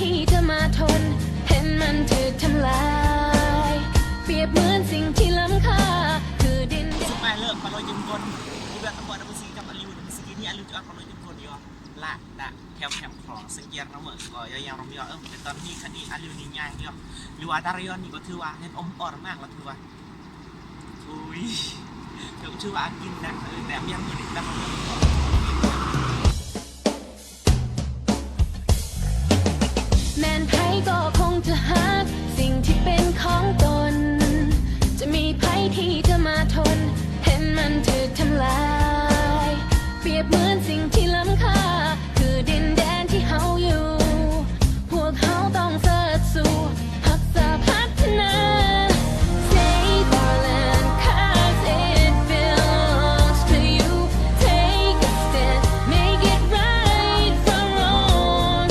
ທີ່ຈະມາທົນເຫັນມັນຖືກທຳລາຍ ປຽບເໝືອນສິ່ງທີ່ລ້ຳຄ່າ ຄືດິນແດນ. Subscribe ເລີຍ ຂໍລວຍເຕັມຄົນ ທີ່ເລືອກທັງໝົດນຳຊິກັບອາລິວ ນຳຊິກິນນີ້ອາລິວຈະອອກ ຂໍລວຍເຕັມຄົນຢູ່ລະດະແຖວແຄມຂອງເຊິ່ງເກຍນະເມີ ກໍຢ່າງເຮົາມີວ່າ ເອີ ແຕ່ຕອນນີ້ຄັນນີ້ອາລິວນີ້ຍ່າງຢູ່ ຫຼືວ່າຕາລະຍອນນີ້ກໍຖືວ່າເຮັດອົມອ່ອນມາກລະຖືວ່າ ໂອ້ຍ ກໍຖືວ່າກິນໜັກ ເອີ ແບບວຽກມື້ນີ້ໜັກ. ແມ່ນໃຜກໍຄົງຈະຮັກສິ່ງທີ່ເປັນຂອງຕົນ ຈະມີໃຜທີ່ຈະມາທົນເຫັນມັນຖືກທຳລາຍ ປຽບເໝືອນສິ່ງທີ່ລ້ຳຄ່າ ຄືດິນແດນທີ່ເຮົາຢູ່ ພວກເຮົາຕ້ອງເສີດສູ້ ຮັກສາພັດທະນາ Save our land, 'cause it belongs to you. Take a stand, make it right from wrong.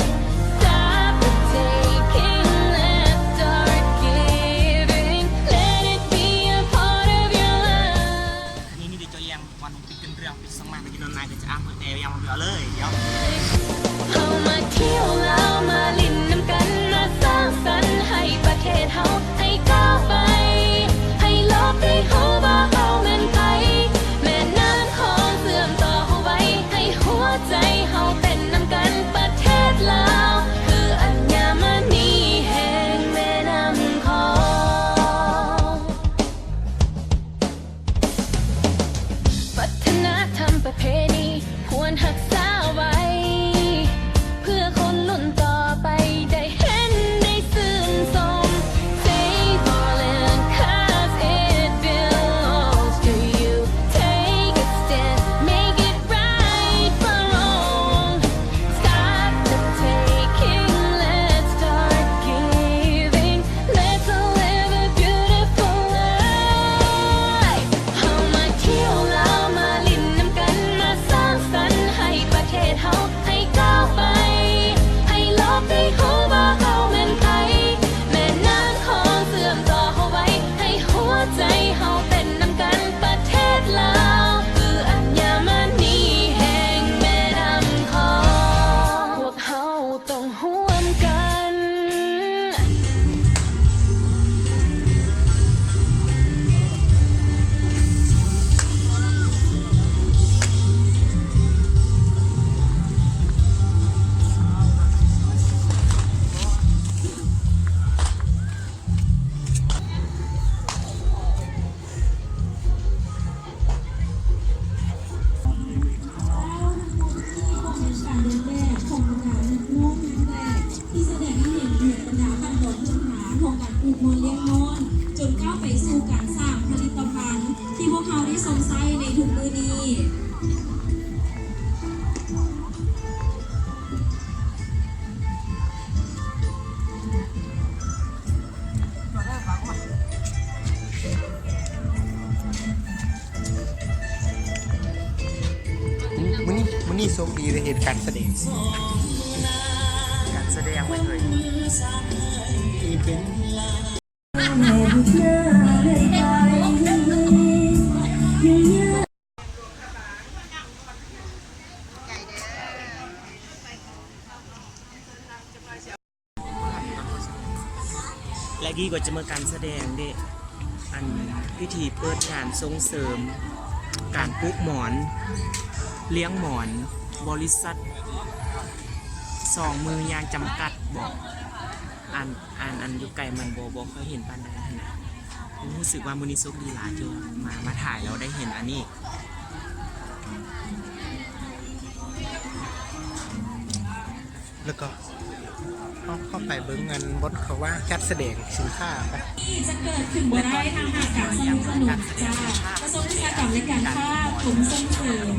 Stop the taking, let's start giving. Let it be a part of your life. ອັນນີ້ມີແຕ່ເຈົ້າຢ່າງ ວັນປິດເປັນເລື່ອງ ປິດສະໝານກິນນອນນາຍ ກໍຈະອ້າງເບິ່ງແດ່ຢ່າງເດີເລີຍ ດຽວ. ເຮົາມາທ່ຽວລາວ ມາຫຼິ້ນນຳກັນ ມາສ້າງສັນໃຫ້ປະເທດເຮົາ ໃຫ້ກ້າວໄປ ໃຫ້ໂລກໄດ້ຮູ້ວ່າເຮົາແມ່ນໃຜ ແມ່ນ້ຳຂອງເຊື່ອມຕໍ່ເຮົາໄວ້ ໃຫ້ຫົວໃຈເຮົາເຕັ້ນນຳກັນ ປະເທດລາວ ຄືອັນຍາມະນີແຫ່ງແມ່ນ້ຳຂອງ. ວັດທະນະທຳປະເພນີຄວນຮັກສາໄວ້ ເພື່ອຄົນລຸ້ນຕໍ່ໄປໄດ້ເຫັນໄດ້ຊື່ນຊົມ Save our land, 'cause it belongs to you. Take a stand, make it right from wrong. Stop the taking, let's start giving. Let's live a beautiful life. ເຮົາມາທ່ຽວລາວ ມາຫຼິ້ນນຳກັນ ມາສ້າງສັນໃຫ້ປະເທດເຮົາ ໃຫ້ກ້າວໄປ ໃຫ້ໂລກໄດ້ຮູ້ວ່າເຮົາແມ່ນໃຜ ແມ່ນ້ຳຂອງເຊື່ອມຕໍ່ເຮົາໄວ້ ໃຫ້ຫົວໃຈເຮົາເຕັ້ນນຳກັນ ປະເທດລາວ ຄືອັນຍາມະນີແຫ່ງແມ່ນ້ຳຂອງ ພວກເຮົາ ຕ້ອງຮ່ວມກັນ. ທີ່ສະແດງໃຫ້ເຫັນເຖິງບັນດາຂັ້ນຕອນພື້ນຖານຂອງການປູກມອນລ້ຽງມອນ ຈົນກ້າວໄປສູ່ການສ້າງຜະລິດຕະພັນທີ່ພວກເຮົາໄດ້ຊົມໃຊ້ໃນທຸກມື້ນີ້. ມື້ນີ້ ມື້ນີ້ໂຊກດີໄດ້ເຫັນການສະແດງ ການສະແດງໄປເລີຍ ທີ່ເປັນ ແລະ ກີ້ກໍຈະມີການສະແດງເດ້ ອັນພິທີເປີດງານສົ່ງເສີມການປູກໝອນ ລ້ຽງໝອນ ບໍລິສັດສອງມືຢ່າງຈຳກັດບໍ ອັນ ອັນ ອັນຢູ່ໄກມັນບໍ່ ບໍ່ຄ່ອຍເຫັນປານໃດຫັ້ນນະ. ຮູ້ສຶກວ່າມື້ນີ້ໂຊກດີຫຼາຍທີ່ມາ ມາຖ່າຍແລ້ວໄດ້ເຫັນອັນນີ້. ແລ້ວກໍເຮົາເຂົ້າໄປເບິ່ງອັນບ່ອນເຂົາວ່າຈັດສະແດງສິນຄ້າໄປ. ຈະເກີດຂຶ້ນບໍ່ໄດ້ ຖ້າຫາກການສະໜັບສະໜູນຈາກກະຊວງອຸດສາຫະກຳ ແລະ ການຄ້າ ກົມສົ່ງເສີມ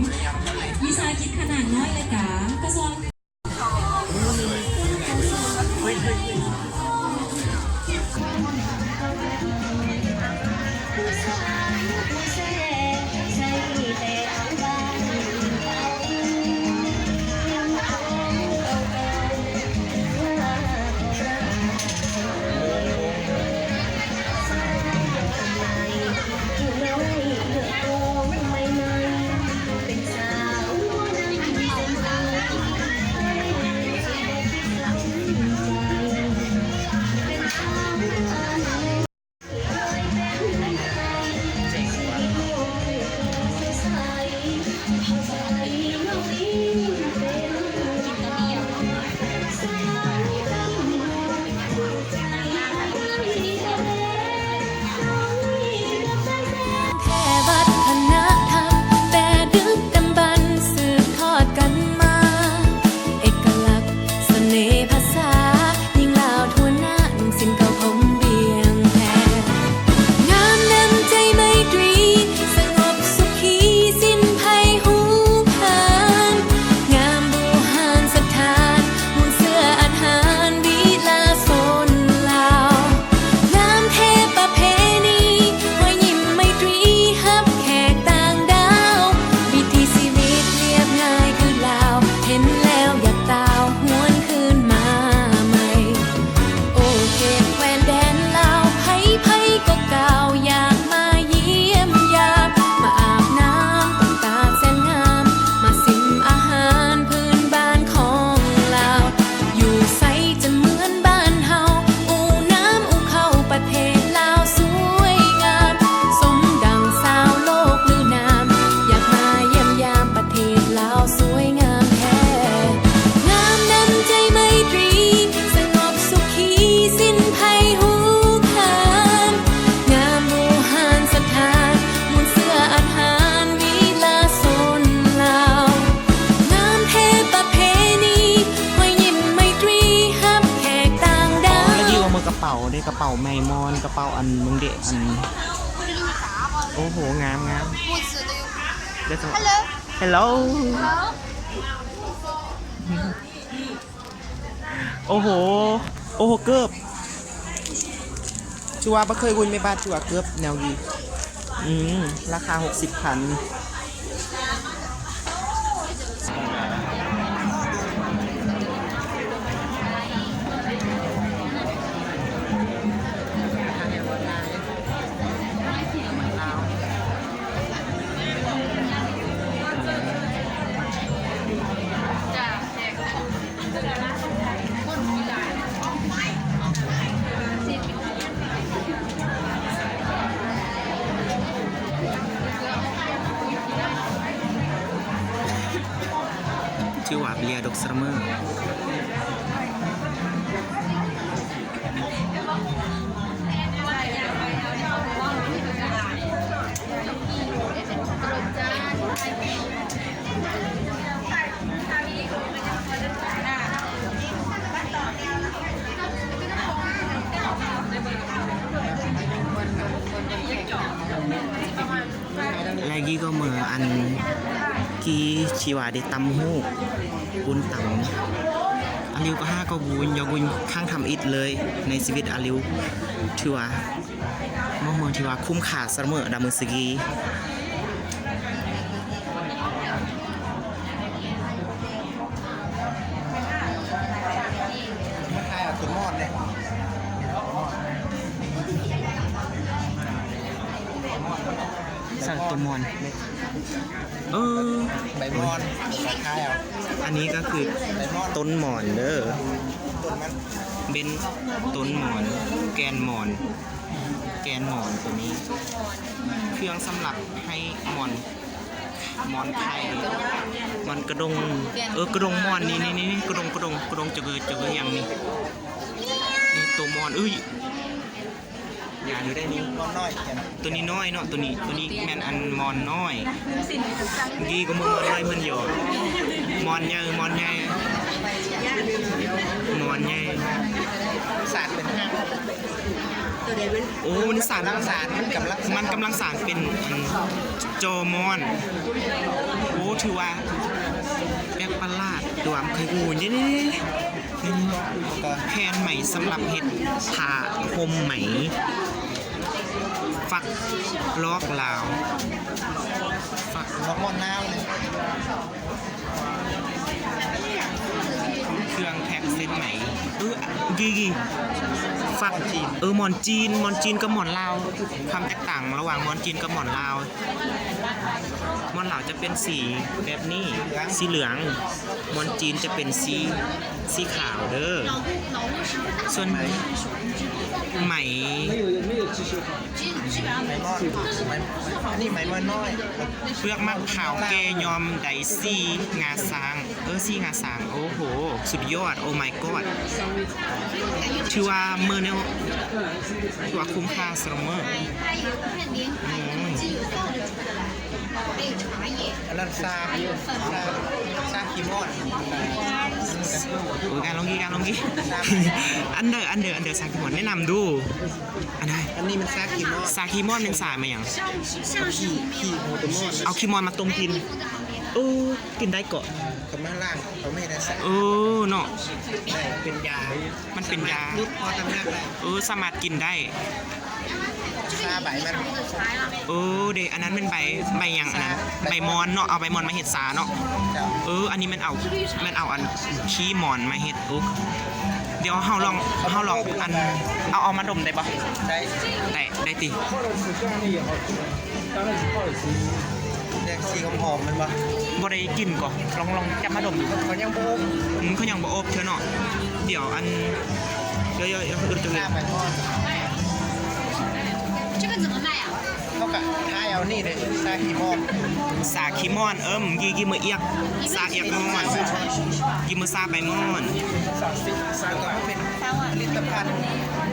ວິສາຫະກິດຂະໜາດນ້ອຍ ແລະ ກາງ ກະຊວງ ກະເປົາໄມ້ມ່ອນ ກະເປົາອັນໜຶ່ງເດ ອັນ ໂອ້ໂຫ ງາມໆ Hello. Hello. ໂອ້ໂຫ ໂອ້ໂຫ ເກີບ ຖືວ່າບໍ່ເຄີຍຮຸ້ນແມ່ບາດ ຖືວ່າເກີບແນວດີ ອືມ ລາຄາຫົກສິບພັນ. ຖືວ່າເບຍດົກຊະເມີ. ແລະ ກີ້ກໍເມີອັນ ກີ້ທີ່ວ່າໄດ້ຕຳຫູກບຸນຕຳ ອາລິວກໍຫາກໍບຸນ ຢາກບຸນຄັ້ງທຳອິດເລີຍໃນຊີວິດອາລິວ ຖືວ່າ ບໍ່ເມີທີ່ວ່າຄຸ້ມຄ່າສະເມີດາມືສະກີ. ມາຖ່າຍເອົາຕົ້ນໝອນເດ້ ໃສ່ຕົ້ນໝອນ ເອີ ໃບໝອນ ມາຖ່າຍເອົາ ອັນນີ້ກໍຄື ໃບໝອນ ຕົ້ນໝອນເດີ ຕົ້ນມັນ ເປັນຕົ້ນໝອນ ແກ່ນໝອນ ແກ່ນໝອນໂຕນີ້ ເຄື່ອງສຳລັບໃຫ້ໝອນ ໝອນໄຂ່ ໝອນກະດົງ ເອີ ກະດົງໝອນ ນີ້ໆ ກະດົງ ກະດົງ ກະດົງຈະເກີດ ຈະເກີດຫຍັງນີ້ ນີ້ໂຕໝອນ ເອີຍ ຢາຢູ່ໄດ້ນີ້ ໝອນນ້ອຍ ໂຕນີ້ນ້ອຍເນາະ ໂຕນີ້ ໂຕນີ້ແມ່ນອັນໝອນນ້ອຍ ດີກວ່າໝອນນ້ອຍເພິ່ນຢອກ ໝອນໃຫຍ່ ໝອນໃຫຍ່ ໝອນໃຫຍ່ ສາດເປັນຫາ ໂອ້ ມັນສານ ກຳລັງສານ ມັນກຳລັງ ມັນກຳລັງສານເປັນອັນຈໍໝອນ ໂອ້ ຖືວ່າແປກປະຫຼາດ ດວມໄຂ່ອູ ນີ້ໆ ແຜ່ນໄໝສຳລັບເຮັດຜ້າຫົ່ມໄໝ ຝັກລອກລາວ ຝັກລອກໝອນໜາວນີ້ ເຄື່ອງແພັກເສັ້ນໄໝ ເອີ ກີ່ ຝັກ ເອີ ໝອນຈີນ ໝອນຈີນກັບໝອນລາວ ຄວາມແຕກຕ່າງລະຫວ່າງໝອນຈີນກັບໝອນລາວ ໝອນລາວຈະເປັນສີແບບນີ້ ສີເຫຼືອງ ໝອນຈີນຈະເປັນສີ ສີຂາວເດີ ສ່ວນໄໝ ໄໝໝອນ ໄໝ ອັນນີ້ໄໝໝອນນ້ອຍ ເປືອກໝາກຂາວແກ່ຍອມໄດ້ສີງາຊ້າງ ເອີ ສີງາຊ້າງ ໂອ້ໂຫ ສຸດຍອດ Oh my god ຖືວ່າເມີແນວ ຖືວ່າຄຸ້ມຄ່າສຳລັບເມີ ໂອ້ຍ ອັນນັ້ນຊາ ຊາ ຊາຂີ້ມອນ ໂອ້ຍ ການລົງກີ່ ການລົງກີ່ ອັນເດີ ອັນເດີ ອັນເດີ ຊາຂີ້ມອນ ແນະນຳດູ ອັນໃດ ອັນນີ້ມັນຊາຂີ້ມອນ ຊາຂີ້ມອນແມ່ນຊາແມ່ນຫຍັງ? ເອົາຂີ້ມອນມາຕົ້ມກິນ ໂອ້ ກິນໄດ້ເກາະ ເຂົາມາລ້າງ ເຂົາມາເຮັດໃຫ້ສະອາດ ເອີ ເນາະ ເປັນຢາ ມັນເປັນຢາ ເອີ ສາມາດກິນໄດ້ ຊາໃບມັນ ເອີ ເດ ອັນນັ້ນແມ່ນໃບ ໃບຫຍັງອັນນັ້ນ ໃບໝອນເນາະ ເອົາໃບໝອນມາເຮັດຊາເນາະ ເອີ ອັນນີ້ແມ່ນເອົາ ແມ່ນເອົາອັນ ຂີ້ມອນມາເຮັດ ໂອ້ ດຽວເຮົາລອງ ເຮົາລອງອັນ ເອົາ ເອົາມາດົມໄດ້ບໍ່? ໄດ້ ໄດ້ ໄດ້ຕິ ແດງສີຫອມໆ ແມ່ນບໍ່? ບໍ່ໄດ້ກິ່ນກໍ ລອງ ລອງຈັບມາດົມ ເຂົາຍັງບໍ່ອົບ ອືມ ເຂົາຍັງບໍ່ອົບເທື່ອເນາະ ດຽວອັນ ດຽວ ດຽວ ດຽວ ເຮົາກະຂາຍເອົານີ້ເດ້ ຊາຂີ້ມອນ ຊາຂີ້ມອນ ເອີ ກີ່ ກີ່ເມີອຽກ ຊາອຽກມອນ ກີ່ເມີຊາໃບມອນ ແລ້ວກໍມາເປັນຜະລິດຕະພັນ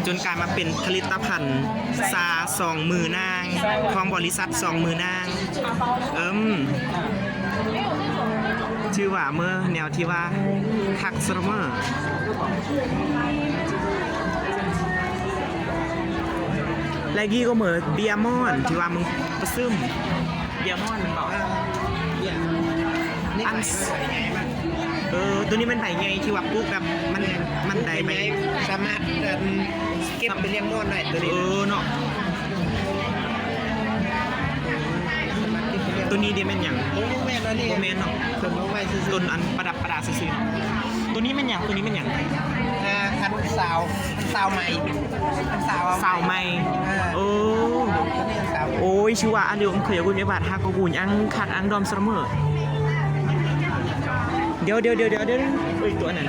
ຈົນກາຍມາເປັນຜະລິດຕະພັນຊາສອງມືນາງ ຂອງບໍລິສັດສອງມືນາງ ເອີມ ຖືວ່າເມີແນວທີ່ວ່າຄັກສະເໝີ ເອີ ແລະ ກີ້ກໍເໝີເບ້ຍມ່ອນທີ່ວ່າມຶງປະຊຶມ ເບ້ຍມ່ອນແມ່ນບໍ່? ເອີ ເບ້ຍ ອັນ ໃບໃຫຍ່ມັນ ເອີ ໂຕນີ້ແມ່ນໃບໃຫຍ່ທີ່ວ່າປູກແບບມັນ ມັນໄດ້ໃບ ສາມາດ ອັນ ເກັບໄປລ້ຽງມ່ອນໄດ້ໂຕນີ້ ເອີ ເນາະ. ໂຕນີ້ເດແມ່ນຫຍັງ? ບໍ່ແມ່ນອັນນີ້ ບໍ່ແມ່ນເນາະ ຕົ້ນດອກໄມ້ຊື່ໆ ຕົ້ນອັນປະດັບປະດາຊື່ໆເນາະ. ໂຕນີ້ແມ່ນຫຍັງ? ໂຕນີ້ແມ່ນຫຍັງ? ອ່າ ຄັນຊາວ ຄັນຊາວໃໝ່ ຄັນຊາວ ຊາວໃໝ່ ເອີ ໂອ້ ໂອ້ຍ ຊື່ວ່າອັນດຽວເຄີຍກູນເອບາດ ຫາກກູນອັງຄັກອັງດອມສະເໝີ ດຽວ ດຽວ ດຽວ ດຽວ ເອີຍ ໂຕອັນນັ້ນ.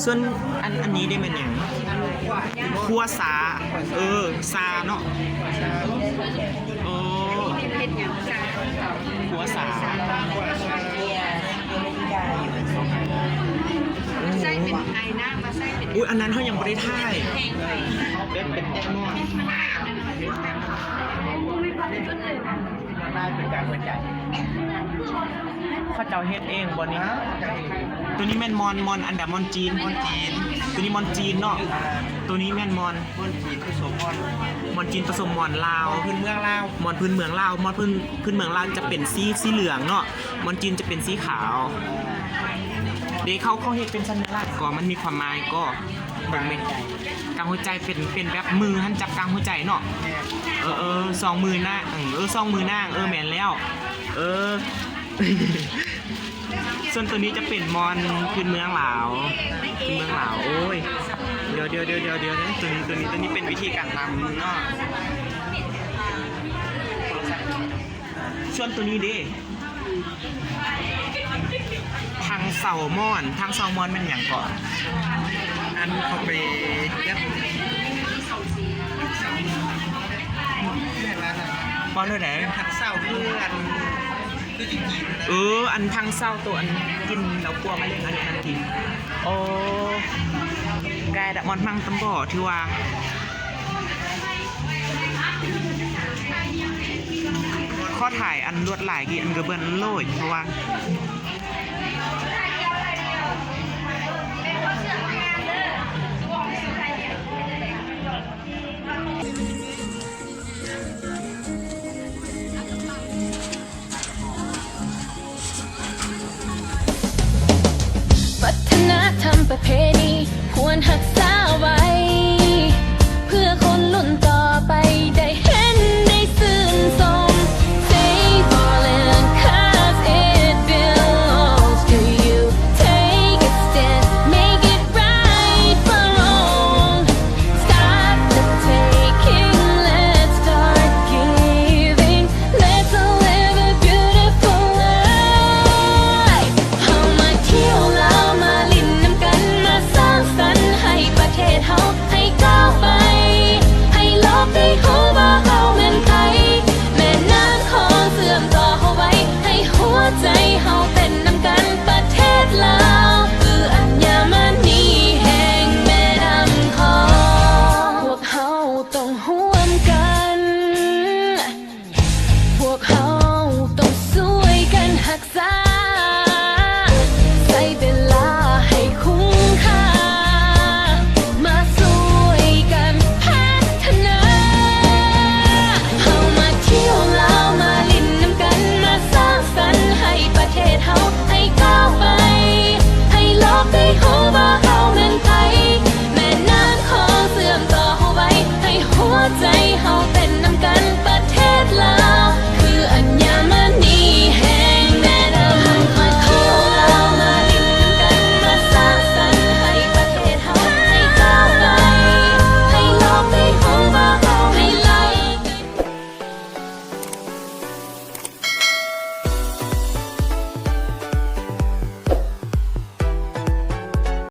ສ່ວນອັນ ອັນນີ້ເດແມ່ນຫຍັງ? ຂົ້ວຊາ ເອີ ຊາເນາະ ໂອ້ ຂົ້ວຊາ ໃສ່ເປັນໄອນ້ຳ ມາໃສ່ເປັນ ອຸ້ຍ ອັນນັ້ນເຮົາຍັງບໍ່ໄດ້ຖ່າຍ ເປັນ ເປັນແຕງໂມ ເປັນການຫົວໃຈ ເຂົາເຈົ້າເຮັດເອງບໍ່ນີ້? ໂຕນີ້ແມ່ນມ່ອນ ມ່ອນອັນໃດ? ມ່ອນຈີນ ມ່ອນຈີນ ໂຕນີ້ມ່ອນຈີນເນາະ ໂຕນີ້ແມ່ນມ່ອນ ມ່ອນຈີນປະສົມມ່ອນ ມ່ອນຈີນປະສົມມ່ອນລາວ ມ່ອນພື້ນເມືອງລາວ ມ່ອນພື້ນເມືອງລາວ ມ່ອນພື້ນ ພື້ນເມືອງລາວຈະເປັນສີ ສີເຫຼືອງເນາະ ມ່ອນຈີນຈະເປັນສີຂາວ. ເດ ເຂົາ ເຂົາເຮັດເປັນສັນຍາລັກກໍ ມັນມີຄວາມໝາຍກໍ ເບິ່ງແມ່ນ ກາງຫົວໃຈ ເປັນ ເປັນແບບມືຫັ້ນຈັບກາງຫົວໃຈເນາະ ເອີ ເອີ ສອງມືນາງ ເອີ ສອງມືນາງ ເອີ ແມ່ນແລ້ວ ເອີ. ສ່ວນໂຕນີ້ຈະເປັນມ່ອນພື້ນເມືອງລາວ ພື້ນເມືອງລາວ ໂອ້ຍ ດຽວ ດຽວ ໂຕນີ້ ໂຕນີ້ ໂຕນີ້ເປັນວິທີການນຳເນາະ ສ່ວນໂຕນີ້ເດ ທາງເຊົາມ່ອນ ທາງເຊົາມ່ອນແມ່ນຫຍັງເກາະ? ອັນເຂົາໄປເຮັດ ເອີ້ນວ່າ ເວົ້າແນວໃດ? ທາງເຊົາຄືອັນ ເອີ ອັນທາງເຊົາໂຕອັນກິນເຫຼົ້າຂົ້ວມາເລັງອັນນັ້ນກິນ ໂອ້ ກາຍດະມ່ອນມັງຕຳບໍ່ ຖືວ່າ ຂໍຖ່າຍອັນລວດລາຍກີ້ອັນກະເບິ່ນໂລດ ເພາະວ່າ ວັດທະນະທຳປະເພນີ ຄວນຮັກ